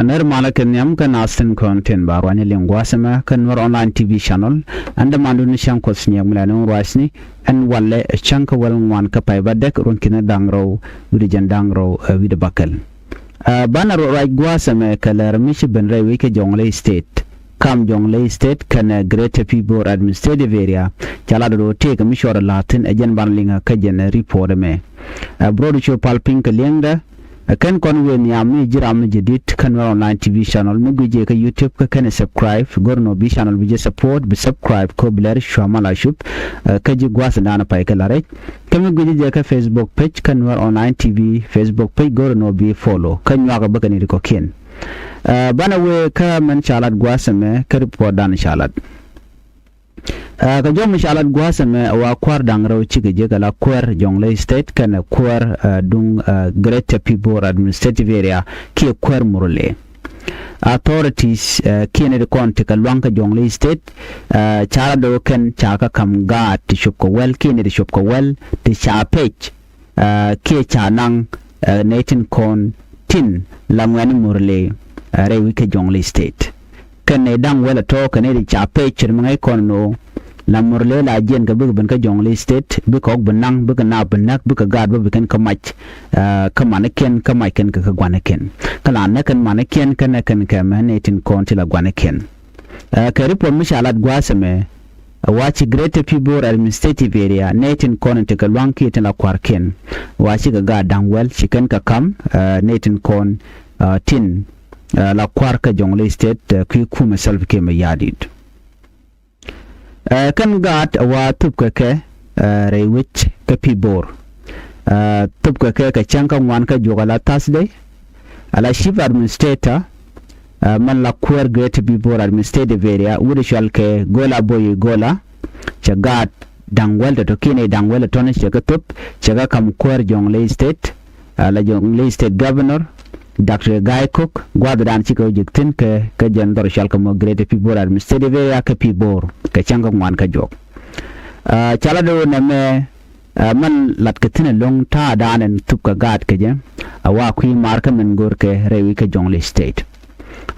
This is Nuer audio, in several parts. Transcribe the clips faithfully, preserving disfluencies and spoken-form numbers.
Nɛr malä kɛ nhiam kä nath tin kɔn tin ba ruany liŋ gua̱a̱th ɛmɛ kä Nuɛr Online T V channel. Ɛn dämandu ni cäŋ Kuɔth Nyiɛk mi la ni ruacni. Ɛn walɛ cäŋ kä wäl ŋuan kä pay bädäk ruɔ̱n ki̱ni da̱ŋ rɛw wi̱cdɛ jiɛn da̱ŋ rɛw, ɛ, wi̱cdɛ bäkɛl. Ɛ, banɛ ruac gua̱a̱th ɛmɛ kɛ lɛr mi ci ben rɛy wec kä Jonglei State, kam Jonglei State kɛnɛ Greater Pibor Administrative Area. Ca lat rɔ tëëk mi cuɔt la̱a̱thin ɛ jɛn banɛ liŋä kä jɛn report ɛmɛ. Ɛ, bi rɔɔdu cu pal piny kɛ li̱eŋdä. Ɛ, kɛn kɔn wëë nhiam mi ji̱ ram mi jadid kä Nuɛr Online T V channel mi guic jɛ kä YouTube kä kɛn subscribe, go̱r nɔ bi channel bi jɛ support, bi subscribe kɔ bi lɛr cua mal a cup. Ɛ, kä ji̱ gua̱a̱th in da̱a̱n pay kɛ la̱r rɛc. Kä mi guic jɛ kä Facebook page kä Nuɛr Online T V Facebook page, go̱r nɔ bi follow kä nyuakä bä kɛ ni ri kɔ̱kiɛn. Ɛ, banɛ wëë kä mɛn ca lat gua̱a̱th ɛmɛ kä report da̱a̱n ca lat. Ɛ, kɛ jɔw mi ca lat gua̱a̱th ɛmɛ ɛ wa kuäär da̱ŋ rɛw cikɛ jek ala kuäär Jonglei State kɛnɛ kuäär, ɛ, duŋ, ɛ, Greater Pibor Administrative Area kiɛ kuäär Murle. Authorities, ɛ, kiɛ nɛy ti kɔn ti kɛ lua̱ŋ kä Jonglei State, ɛ, ca lat dee wä kɛn ca kɛ ka̱m gaat ti cop kɛ wäl kiɛ nɛy ti cop kɛ wäl ti ca pec, ɛ, kiɛ ca naŋ, ɛ, nɛy tin kɔn tin la ŋuɛ̈ni Murle, ɛ, rɛy wec kä Jonglei State. Kɛn nɛy da̱ŋ wäl ɛ tɔ̱ kɛ nɛy ti ca pec ce̱t mi ŋäc kɔn ɛn ɣöö la Murle la jiɛn kɛ bikɛ ben kä Jonglei State, bikɛ ɣɔ̱k bi naŋ, bikɛ naap bi näk, bikɛ gaat bä bi kɛn kä mac, ɛ, kä manikiɛn, kä mac kɛn kɛ kä gua̱nikiɛn. Kä la näk kɛn manikiɛn, kä näk kɛn kɛ mɛ nɛy tin kɔn ti la gua̱nikiɛn. Ɛ, kɛ report mi ca lat gua̱a̱th ɛmɛ, ɛ, wa ci Greater Pibor Administrative Area, nɛy tin kɔn in tekɛ lua̱ŋ kiɛ tin la kua̱rkiɛn, wa cikɛ gaat da̱ŋ wäl ci kɛn kɛ ka̱m, ɛ, nɛy tin kɔn, ɛ, tin, ɛ, la kua̱r kä Jonglei State, ɛ, kui̱ kumɛ Salva Kiir Mayardit. Ɛ, kɛn gaat ɛ wa thupkɛ kɛ, ɛ, rɛy wec kä Pibor. Ɛ, thupkɛ kɛ kɛ cäŋ kä ŋuan kä juɔk ala Thursday. Ala Chief Administrator, ɛ, mɛn la kuäär Greater Pibor Administrative Area, wut ɛ cɔal kɛ Gola Boy Gola, cɛ gaat da̱ŋ wäl tɔ̱tɔ̱ kiɛn i̱ da̱ŋ wäl tɔ̱ni cɛ kɛ thop, cɛ kɛ ka̱m kuäär Jonglei State, ɛ, la Jonglei State Governor, Doctor Gai Kok, gua̱a̱th dan cikɛ wä jek thi̱n kɛ, kɛ jɛn dhɔr cɔal kɛ mɔ Greater Pibor Administrative Area kɛ Pibor, kɛ cäŋ kä ŋuan kä juɔk. Ɛ, ca la do̱r nɛmɛ, ɛ, mɛn lat kɛ thi̱n ɛlɔ̱ŋ ta̱a̱ da̱a̱n ɛn thupkɛ gaat kɛ jɛ, ɛ wa kui̱ maar kä mɛn go̱o̱rkɛ rɛy wec kä Jonglei State.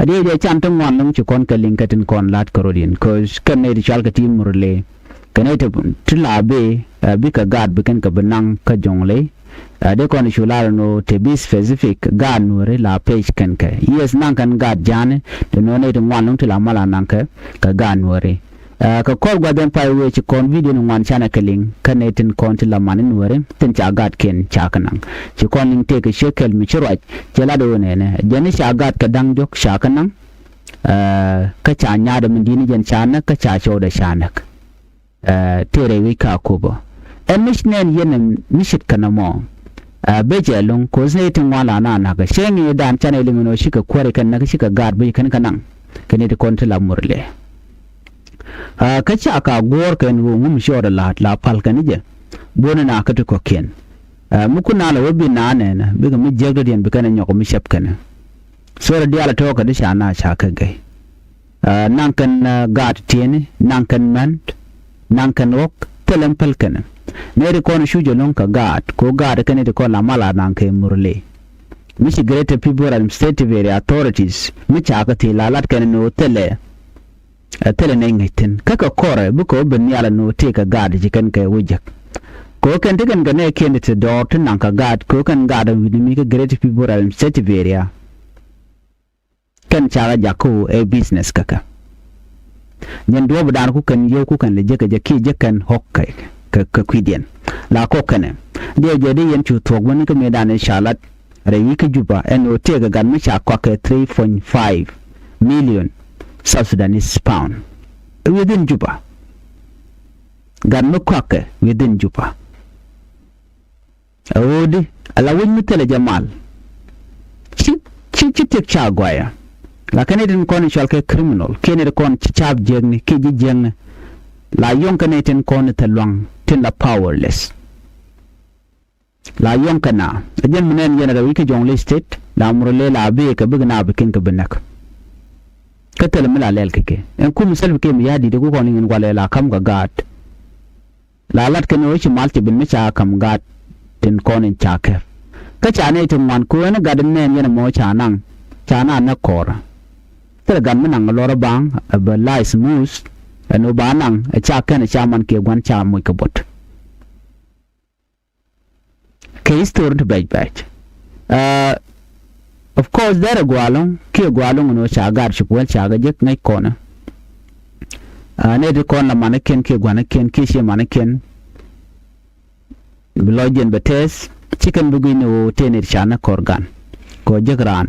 Ɛ diɛ jɛ can ti ŋuan lo̱ŋ ci kɔn kɛ liŋ kä tin kɔn la̱t kɛ rot in, 'cause kɛn nɛy ti cɔal kɛ ti Murle, kɛ nɛy ti, ti la bi, ɛ, bikɛ gaat bi kɛn kɛ bi naŋ kä Jonglei. Ɛ, dee kɔn cu lar ɛn ɣöö te bi specific gaat Nuääri la pec kɛn kɛ. Yes, naŋ kɛn gaat Ja̱a̱ni, te nööni ti ŋuan lo̱ŋ ti la mal a naŋ kɛ, kɛ gaat Nuääri. Ɛ, kɛ kɔr gua̱th ɛn pay wee ci kɔn video ni ŋuan canɛ kɛ liŋ, kä nɛy tin kɔn ti la man in Nuääri, tin ca gaatkiɛn ca kɛ naŋ. Ci kɔn liŋ tëëkɛ ciek kɛl mi ci ruac, cɛ lat ɣöö nɛnɛ. Jɛn ni ca gaat kɛ da̱ŋ diɔ̱k ca kɛ naŋ. Ɛ, kä ca nyaatdɛ min di̱t ni jɛn ca näk, kä ca cɔwdɛ ca näk. Ɛ, tëë rɛy wec kä Akobo. Ɛn mi ci nɛn yɛn mi ce̱tkɛ kɛn ɛmɔ. Ɛ, becɛ ɛlɔ̱ŋ, 'cause nɛy ti ŋuan la na nakä. Cɛ ŋi̱i̱cdan canɛ liŋ ɛn ɣöö cikɛ kuääri kɛn näk, cikɛ gaat bi kɛn kɛ naŋ. Kɛ nɛy ti kɔn ti la Murle. Ɛ, kä ca ka guɔ̱ɔ̱r kɛn ɣöö ŋu mi cɔɔdɛ la̱a̱t la pal kɛn jɛ. Buɔ̱ni na kä ti kɔ̱kiɛn. Ɛ, mi kun na lɛ wä bi na nɛnɛ, bikɛ mi jiäk dɔ̱diɛn bi kɛn ɛ nyɔk mi cäp kɛn. Thorɛ diaal ɛ tɔ̱ɔ̱kɛ di ca na ca kɛ gɛy. Ɛ, naŋ kɛn, ɛ, gaat tiɛni, naŋ kɛn män, naŋ kɛn ɣɔ̱k, thilɛ mi päl kɛn. Nɛy ti kɔn cu jɛ lo̱ŋ kɛ gaat, kɛ ɣöö gaat kɛn nɛy ti kɔn la mal a naŋ kɛ Murle. Mi ci Greater Pibor Administrative Area Authorities, mi ca kɛ thil la lat kɛn ni ɣöö thilɛ, ɛ, thilɛ nɛy ŋäc thi̱n. Kä kɛ kɔrɛ, bikɛ ɣöö ben nhial ni ɣöö tëëkɛ gaat ci kɛn kɛ wä jek. Kɛ ɣöö kɛn ti kɛn kɛ nɛɛkiɛn ti te dɔɔr ti naŋ kɛ gaat, kɛ ɣöö kɛn gaat wi̱ni mi kä Greater Pibor Administrative Area. Kɛn cakɛ jak kä ɣöö ɛ business kä kɛ. Nyɛn duɔ̱ɔ̱pdan ku kɛn yio̱w ku kɛn lɛ jek kɛ jɛ kiɛ jek kɛn ɣɔ̱k kɛ, kɛ, kɛ kui̱diɛn. La kɔk kɛnɛ. Diɛ jɛ di yɛn cu thuɔ̱k wän kä mëëdan in ca lat rɛy wi̱i̱ kä Juba ɛn ɣöö tëëkɛ gat mi ca kɔakɛ three point five million South Sudanese pound. Within Juba. Gat mi kɔakɛ within Juba. Ɛ ɣöödi, ala wec mi thilɛ jɛ mal. Ci, ci, ci tiek ca gɔayɛ. La kɛn itin kɔn i̱ cɔal kɛ criminal, kiɛn itin kɔn ci caap jiäkni, kiɛ ji̱ jiäkni. La yɔ̱ŋ kɛn itin kɔn i̱ thil luaŋ, tin la powerless. La yɔ̱ŋ kɛn na, ɛ jɛn mi nɛn yɛn rɛw i̱ kä Jonglei State, la Murle la bikɛ, bikɛ na bi kɛn kɛ bi näk. Kä thilɛ mi la lɛl kɛ kɛ. Ɛn kum Salva Kiir Mayardit ku kɔn i̱ ŋin walɛ la ka̱m kɛ gaat. La lat kɛn ɣöö ci mal ci bin mi ca ka̱m gaat tin kɔn in ca kɛp. Kä ca nɛy ti ŋuan kɛ ɣöö ɛn gat in nɛɛn yɛn ɛmɔ ca naŋ. ca na näk kɔɔr. Thilɛ gat mi naŋ lɔr a baŋ a bɛ lies muth. Ɛn ɣöö ba naŋ ɛ ca kɛn ɛ ca man kiɛ gua̱n ca moc kɛ buɔ̱t. Kɛ history ti bɛc bɛc. Of course derɛ gua̱a̱ ɛlɔ̱ŋ kiɛ gua̱a̱ ɛlɔ̱ŋ ɛn ɣöö ca gaat cop wɛl ca kɛ jek ŋäc kɔnɛ. Nɛy ti kɔn la manikiɛn kiɛ gua̱nikiɛn kiɛ ciɛ manikiɛn. Bi lɔcdiɛn bɛ tɛth ci kɛn bi gui̱cni ɣöö tëë nɛy ti ca näk kɔr gan kɛ ɣöö jek raan.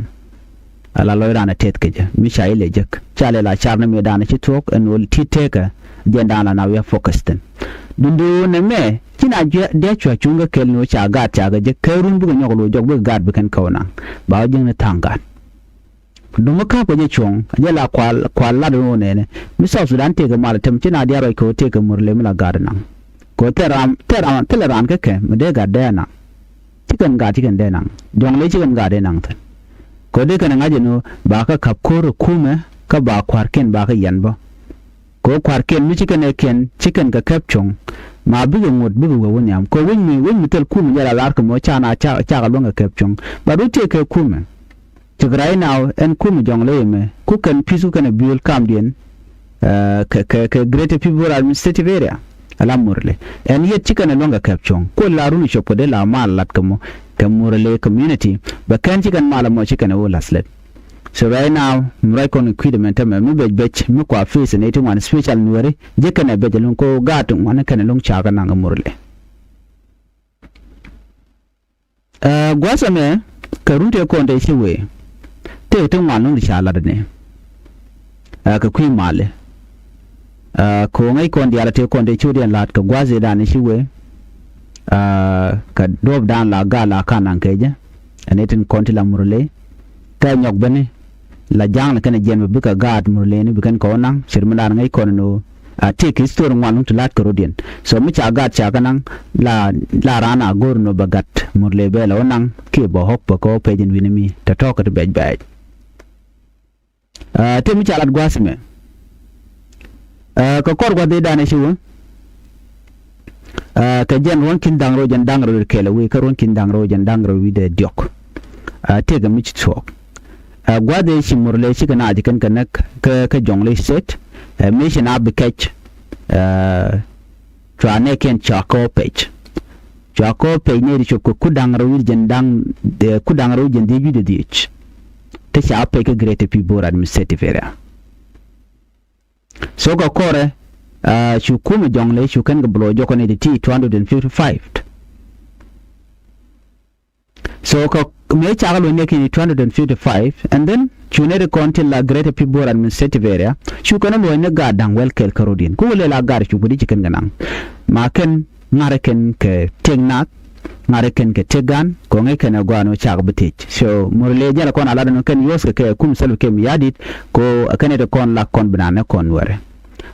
Ala lɔc raan ɛ tɛth kɛ jɛ mi ca ilɛ jek ca lɛ la car ni mëëdan ci thuɔ̱k ɛn ɣöö ti tëëkɛ jɛndan la na wi̱i̱ a focus thi̱n. Duŋdu nɛmɛ ci na dia̱ cua cuŋ kä kɛl ni ɣöö ca gaat ca kɛ jek kɛ run bikɛ nyɔk lo̱c jɔk bikɛ gaat bi kɛn kɛ wä naŋ ba wä jiäkni tha̱a̱ŋ gaat. Duŋ mi ka̱pkɛ jɛ cuɔ̱ŋ jɛ la kual kual lat ɣöö nɛnɛ mi South Sudan tëëkɛ mal tɛm ci na diaal ruac kɛ ɣöö tëëkɛ Murle mi la gaat naŋ. Kɛ ɣöö thilɛ ram thilɛ ram thilɛ ram kä kɛ mi dee gat dee naŋ. Ci kɛn gat ci kɛn dee naŋ jɔ̱ŋ lɛ ci kɛn gat dee naŋ thi̱n. Kɛ ɣöö dee kɛn ɛ ŋa̱c ɛn ɣöö ba kä ka̱p ko̱r ɛ kumɛ kä ba kua̱rkiɛn ba kä yɛn bä. Kɛ ɣöö kua̱rkiɛn mi ci kɛn ɛ kiɛn ci kɛn kɛ kɛp cuɔ̱ŋ. Ma bikɛ ŋot bikɛ wee wä nhiam kɛ ɣöö wec mi wec mi thil kumɛ jɛ la lar kɛ mɔ ca na ca ca kɛ luäŋ kɛ kɛp cuɔ̱ŋ. But wä tëëkɛ kumɛ. Cik right now ɛn kumɛ jɔ̱ŋ ley ɛmɛ ku kɛn pi̱th ku kɛn ɛ build kamdiɛn. Kɛ kɛ kɛ Greater Pibor Administrative Area. Ala Murle ɛn yet ci kɛn ɛ luäŋ kɛ kɛp cuɔ̱ŋ kuɔl la run cop kɛ dee la mal lat kɛ mɔ kɛ Murle community. Bɛ kɛn ci kɛn mal ɛmɔ ci kɛn ɛ wä lath lät. So right now mi ruac kɔn kɛ kui̱dɛ mɛn tämɛ mi bec bec mi kua face nɛy ti ŋuan special Nuɛri jek kɛn ɛ bec ɛlɔ̱ŋ ko gaat ŋuan kɛn ɛlɔ̱ŋ cakɛ naŋ ɛ Murle. Gua̱a̱th ɛmɛ kɛ run tëë kɔn tëë ci wee tëë ti ŋuan luŋ ti ca lat ni. Kɛ kui̱ mali kɛ ŋäc kɔn diaal tëë kɔn tëë ci wee diɛn la̱t kɛ gua̱a̱th i̱dan ci wee. Kɛ duɔ̱ɔ̱pdan la gal la kan naŋ kɛ jɛ ɛn itin kɔn ti la Murle. Kɛ nyɔk beni la ja̱a̱ŋ ni kɛn jiɛn bɛ bikɛ gaat Murleni bi kɛn kɛ wä naŋ ce̱t mi da̱a̱n ŋäc kɔn ni ɣöö a tëëk history ŋuan luŋ ti la̱t kɛ rɔ̱diɛn. So mi ca gaat ca kɛ naŋ la la raan a go̱r ni ɣöö bɛ gat Murle bɛ lɛ wä naŋ kiɛ bɛ ho̱k bɛ kɛ wä pec in wi̱ni mi tɛ tɔ̱ɔ̱k kɛ ti bɛc bɛɛc. Tëë mi ca lat gua̱a̱th mɛ kɛ kɔr gua̱th i̱ da̱a̱n ɛ ci wä. Kɛ jɛn ruɔ̱n ki̱n da̱ŋ rɛw jɛn da̱ŋ rɛw kɛl ɛ wi̱i̱ kä ruɔ̱n ki̱n da̱ŋ rɛw jɛn da̱ŋ rɛw wi̱i̱ dee diɔ̱k. Tëëkɛ mi ci thuɔ̱k. Gua̱th i̱ ci Murle cikɛ naath kɛn kɛ näk kä kä Jonglei State. Mission a bi kɛc. Cua nɛɛkiɛn cua kɛ wä pec. Cua kɛ wä pec nɛy ti cop kɛ ku da̱ŋ rɛw wi̱i̱ jɛn da̱ŋ ku da̱ŋ rɛw jɛn dhiec wi̱i̱ dee dhiec. Te ca wä pec kä Greater Pibor Administrative Area. So kɛ kɔrɛ cu kumɛ Jonglei cu kɛn kɛ bi luɔc jɔkɔ ni ti ti two hundred and fifty five. So kɛ mëë cakɛ luɔc ni kɛn two hundred and fifty five and then cu nɛy ti kɔn ti la Greater Pibor Administrative Area cu kɛn luɔc ni gaat da̱ŋ wɛl kɛl kärɔ̱diɛn ku wä lɛ la gaat cu guidi ci kɛn kɛ naŋ. Ma kɛn ŋa̱rɛ kɛn kɛ tëk nath ŋa̱rɛ kɛn kɛ tëk gan kɛ ŋäc kɛn ɛ gɔaa ni wä cak bi tëc. So Murle jɛn ɛ kɔn a lat ɛn kɛn yuɔth kɛ kɛ kum Salva Kiir Mayardit. Ko ɛ kɛn ɛ ti kɔn lak kɔn bi naan ɛ kɔn nuɛrɛ.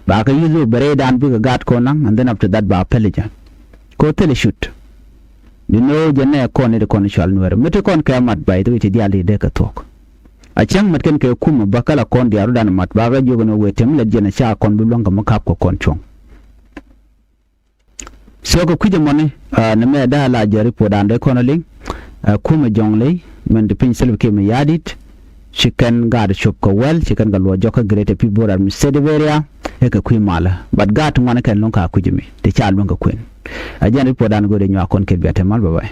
Ba kɛ yuth wä bɛ rɛydan bikɛ gaat kɔn naŋ and then after that ba pɛl jɛ. Ko thilɛ cut. Di no̱o̱ jɛ nɛ kɔn ni ti kɔn cual nuɛrɛ mi ti kɔn kɛ mat bay ti wi̱c ti diaal ti dee kɛ thuɔ̱k. A cäŋ mat kɛn kɛ kum ɛ bä kä la kɔn diaal rɔ̱dan mat ba kɛ jiök ɛn wee tɛm lɛ jɛn ɛ ca kɔn bi luäŋ kɛ mi kap kɛ kɔn cuɔ̱ŋ. So kɛ kui̱c ɛmɔni ni mɛ da̱a̱ la jɛ report an dee kɔn a liŋ. Kumɛ Jonglei mɛn ti piny Salva Kiir Mayardit. Ci kɛn gaat cop kɛ wɛl ci kɛn kɛ luɔc jɔkä Greater Pibor Administrative Area. Ɛ kɛ kui̱ malä but gaat ti ŋuan kɛn luŋ ka kui̱c mi ti ca luŋ kɛ kuën. A jɛn report an go̱o̱dɛ nyuak kɔn kɛ biat te mal bye bye.